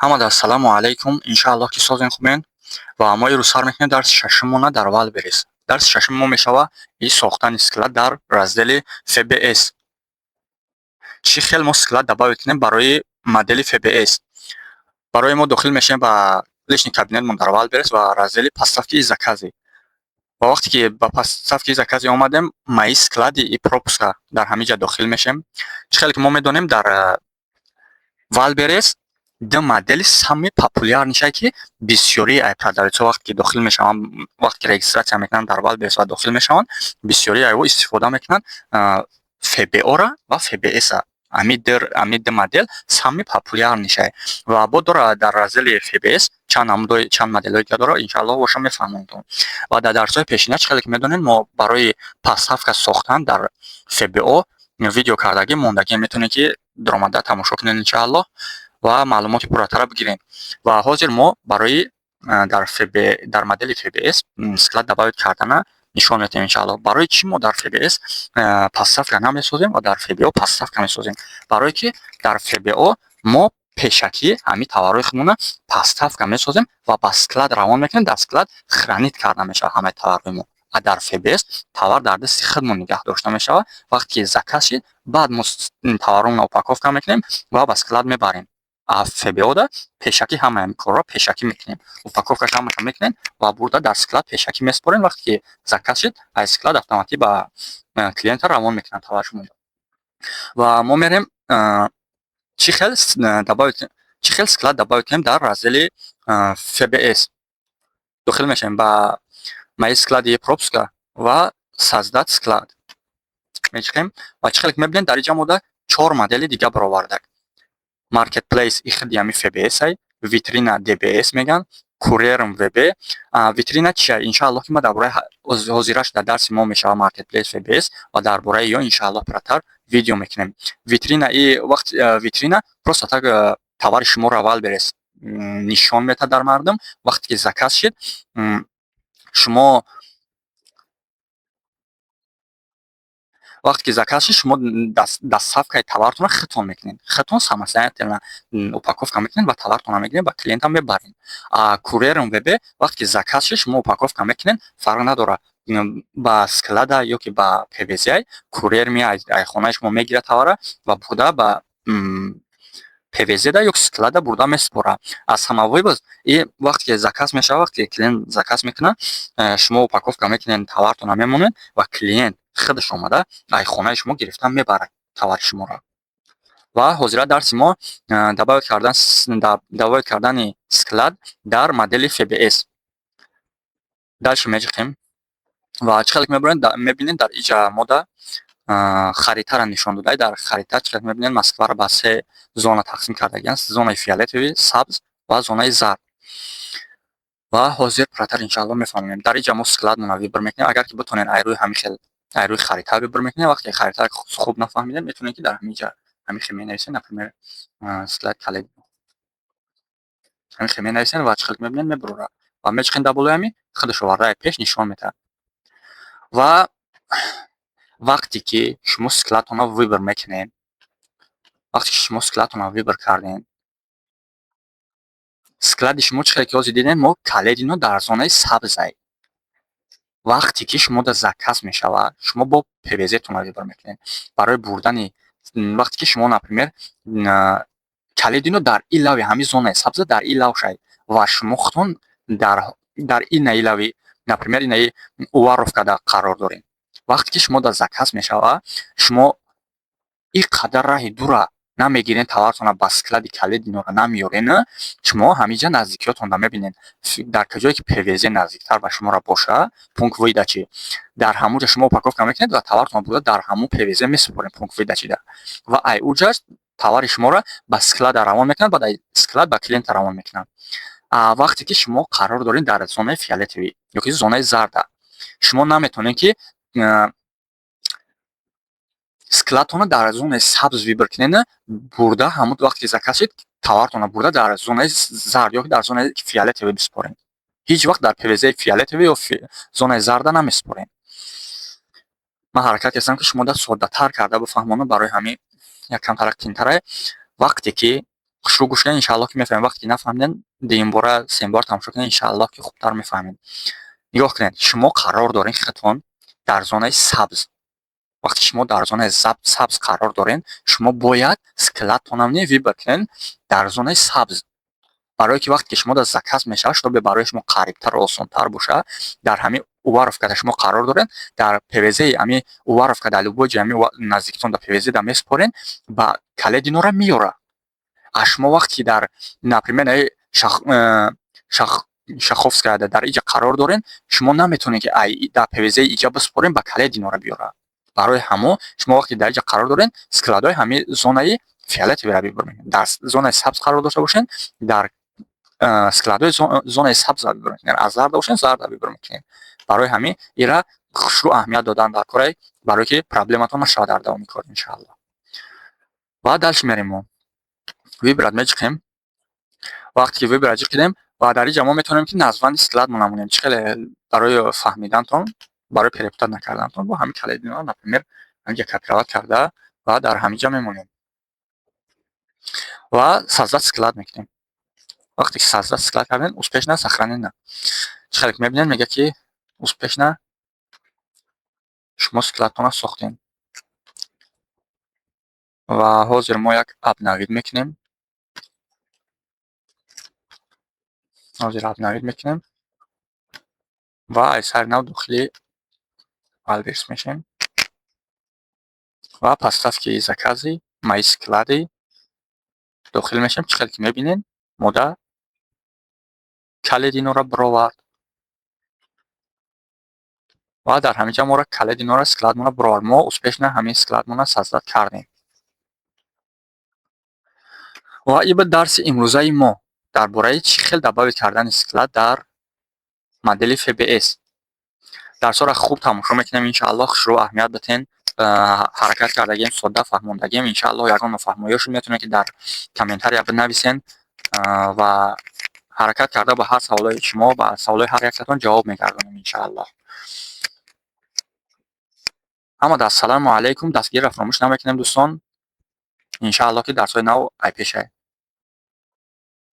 Ҳамада ассалому алайкум. Иншааллоҳ, ки созен, хубен ва мо ирӯз сар мекунем дарси шашумона дар Вайлдберриз. Дарси шашуми мо мешава и сохтани склад дар раздели ФБС. Чӣ хел мо склад добавить кунем барои модели ФБС? Барои мо дохил мешавем ба личный кабинетмон дар Вайлдберриз ва раздели «Поставки и заказы». Ва вақте ки ба «Поставки и заказы» омадем, «Мои склады и пропуска» дар ҳамин ҷа дохил мешавем. Чӣ хеле ки мо медонем, дар Вайлдберриз ду модели самый популярныйша, ки бисёрии ай продавецҳо, вақте ки дохил мешаванд, вақте ки регистрация мекунанд дар Вайлдберриз ва дохил мешаванд, бисёрии айҳо истифода мекунанд ФБО-ра ва ФБС-а. Ҳамин ду модел самый популярныйша ва бо дора дар раздели ФБС чанд намудои, чанд моделҳои дига дора, иншааллоҳ боша мефаҳмонтон. Ва дар дарсҳои пешина, чӣ хеле ки медонед, мо барои поставка сохтан дар ФБО видео кардагӣ мондагӣ, метавонед, ки даромада тамошо кунед, иншааллоҳ, ва маълумоти пурратара бигирем. Ва ҳозир мо барои дар модели ФБС склад добавить кардана нишон медиҳем, иншааллоҳ. Барои чӣ мо дар ФБС поставка намесозем ва дар ФБО поставка месозем? Барое ки дар ФБО мо пешакӣ ҳамин товарҳои худмона поставка месозем ва ба склад равон мекунем, дар склад хранить карда мешавад ҳамаи товарҳои мо. А дар ФБС товар дар дасти худмон нигаҳ дошта мешавад. Вақте ки заказ шид, баъд мо товарҳоро упаковка мекунем ва ба склад мебарем. А ФБО-да пешакӣ ҳамаи ҳамин корро пешакӣ мекунем. Упаковкаш ҳамаша мекунем ва бурда дар склад пешакӣ месупорем. Вақте ки заказ шид, аз склад автоматӣ ба клиента равон мекунанд товари шумо. Ва мо мерем, чӣ хел добавить, чӣ хел склад добавить кунем дар раздели ФБС. Дохил мешавем ба «Мои склады и пропуска» ва «Создать склад» мечиқем ва чӣ хеле ки мебинед, дар инҷа мода чор модели дига баровардак. Marketplace и худи ҳами ФБС-ай, Витрина ДБС меган, Курьером ВБ. Витрина чия? Иншааллоҳ, ки ма дар бораи ҳозираш дар дарси мо мешава Marketplace ФБС ва дар бораи ё иншааллоҳ пурратар видео мекунем. Витрина и вақт витрина просто так товари шуморо Вайлдберриз нишон метад дар мардум. Вақте ки заказ шид, шумо вақте ки заказ шид, шумо доставкаи товартонро худтон мекунед, худтон самостоятельно упаковка мекунед ва товартонро мегиред, ба клиентам мебаред. А Курьером ВБ, вақте ки заказ шид, шумо упаковка мекунед, фарқ надорад, ба склада ё ки ба ПВЗ, курьер меояд, ай хонаи шумо мегирад товара ва бурда ба ПВЗ-да ё склада бурда месупорад. Аз самовывоз и вақте ки заказ мешавад, вақте ки клиент заказ мекунад, шумо упаковка мекунед, товартонро мемонед ва клиент худаш омада ай хонаи шумо гирифта мебарад товари шуморо. Ва ҳозира дарси мо добавить кардани склад дар модели ФБС. Дальше меҷиқем ва чӣ хеле ки мебинед, дар иҷа мода харитаро нишон дода. Дар харита, чӣ хеле мебинед, Москваро ба се зона тақсим кардагианд: зонаи фиолетовый, сабз ва зонаи зард. Ва ҳозир пурратар, иншаалло, мефаҳмонем. Дар иҷа мо складмонро выбор мекунем. Агар ки битонед, ай рӯи ҳамин хел, ай рӯи харита выбор мекунем. Вақте харитаро хуб нафаҳмидем, метавонед, ки дар ҳамин ҷа ҳамин хел менависед, например, склад Каледино, ҳамин хел менависед ва чӣ хел мебинед, мебурорад ва мечиқем дар болои ҳамин, худаш оварда пеш нишон медиҳад. Ва вақте ки шумо складтонро выбор мекунед, вақте ки шумо складтонро выбор кардем, склади шумо, чӣ хеле ки ҳозир дидем, мо Каледино дар зонаи сабзай. Вақте ки шумо да заказ мешавад, шумо бо ПВЗ-тонро выбор мекунед барои бурдани. Вақте ки шумо, например, Каледино дар илави ҳамин зонаи сабза, дар илав шавед ва шумо худтон дар ина илави, например, инаи Уваровкада қарор дорем, вақте ки шумо дар заказ мешавад, шумо ин қадар раҳи дура намегирен, товартона ба склади Калединора намеёрен. Шумо ҳаминҷа наздикиётонда мебинед, дар куҷое ки ПВЗ наздиктар ба шуморо боша, пункт выдачи, дар ҳамунҷа шумо упаковка мекунед ва товартона бурда дар ҳамун ПВЗ месупоред, пункт выдачида, ва ай уҷа товари шуморо ба склада равон мекунад, баъд ай склад ба клиента равон мекунад. Вақте ки шумо қарор доред дар зонаи фиолетовый ё ки зонаи зарда, шумо наметавонед, ки складтонро дар зонаи сабз выбор кунед, бурда ҳамун вақте ки заказ шид, товартонро бурда дар зонаи зард ё ки дар зонаи фиолетовый бисупоред. Ҳеҷ вақт дар ПВЗ фиолетовый ё зонаи зарда намесупоред. Ман ҳаракат кардам, ки шумо да соддатар карда бифаҳмонам, барои ҳамин як камтарак тинтарае. Вақте ки Хушрӯ гӯш кунед, иншааллоҳ, ки мефаҳмед. Вақте ки нафаҳмиден, дуюмбора, сеюмбор тамошо кунед, иншааллоҳ, ки хубтар мефаҳмед. Нигоҳ кунед, шумо қарор доред худтон дар зонаи сабз. Вақте шумо дар зонаи сабз қарор доред, шумо бояд складтонам не выбор кунед дар зонаи сабз, барое ки вақте ки шумо дар заказ мешавад, чтобы барои шумо қарибтару осонтар бошад. Дар ҳамин Уваровка шумо қарор доред, дар ПВЗ-и ҳамин Уваровка, дар любой ҷои ҳамин наздикитон дар ПВЗ да месупорен, ба Калединора меёрад. А шумо вақте ки дар, например, Шаховская дар иҷа қарор дорен, шумо наметавонед, ки дар ПВЗ-и иҷа бисупорен, ба Калединора биёрад. Барои ҳамо шумо вақте дар иҷа қарор дорен, складҳои ҳамин зонаи фиолетовыйро выбор мекунед. Дар зонаи сабз қарор дошта бошед, дар складҳои зонаи сабзро выбор мекунед. Аз зарда бошед, зарда выбор мекунед. Барои ҳамин ира хушрӯ аҳамият додан дар корай, барое ки проблематон нашавад дар давоми кор, иншааллоҳ. Ва дальше мерем, мо выбрать мечиқем. Вақте ки выбрать ҷиқидем, ва дар инҷа мо метавонем, ки название склад монамонем. Чӣ хеле барои фаҳмидантон, барои перепутать накардантон, бо ҳамин Каледино, например, ҳаминҷа копировать карда ва дар ҳаминҷа мемонем ва создать склад мекунем. Вақте ки создать склад кардем, успешно сохранена. Чӣ хеле ки мебинед, мегӯяд, ки успешно шумо складтонро сохтем. Ва ҳозир мо як обновить мекунем. Ҳозир обновить мекунем ва аз сари нав дохили Вайлдберриз мешавем ва поставки, заказы, мои склады дохил мешавем. Чӣ хеле ки мебинед, мода Калединора бировард ва дар ҳамин ҷа моро Калединора складмона бировард. Мо успешно ҳамин складмона создать кардем. Ва ин буд дарси имрӯзаи мо дар бораи чӣ хел добавить кардани склад дар модели ФБС. Дарсҳоро хуб тамошо мекунем, иншааллоҳ, хушрӯ аҳамият битен. Ҳаракат кардагем, содда фаҳмондагем. Иншааллоҳ, ягон нофаҳмоиҳо шуд, метавонед, ки дар комментария бинависен ва ҳаракат карда ба ҳар саволои шумо, ба саволои ҳар яктатон ҷавоб мегардонем, иншааллоҳ. Ҳамада ассалому алайкум. Дастгириро фаромӯш намекунем, дӯстон. Иншааллоҳ, ки дарсҳои нав айпешай.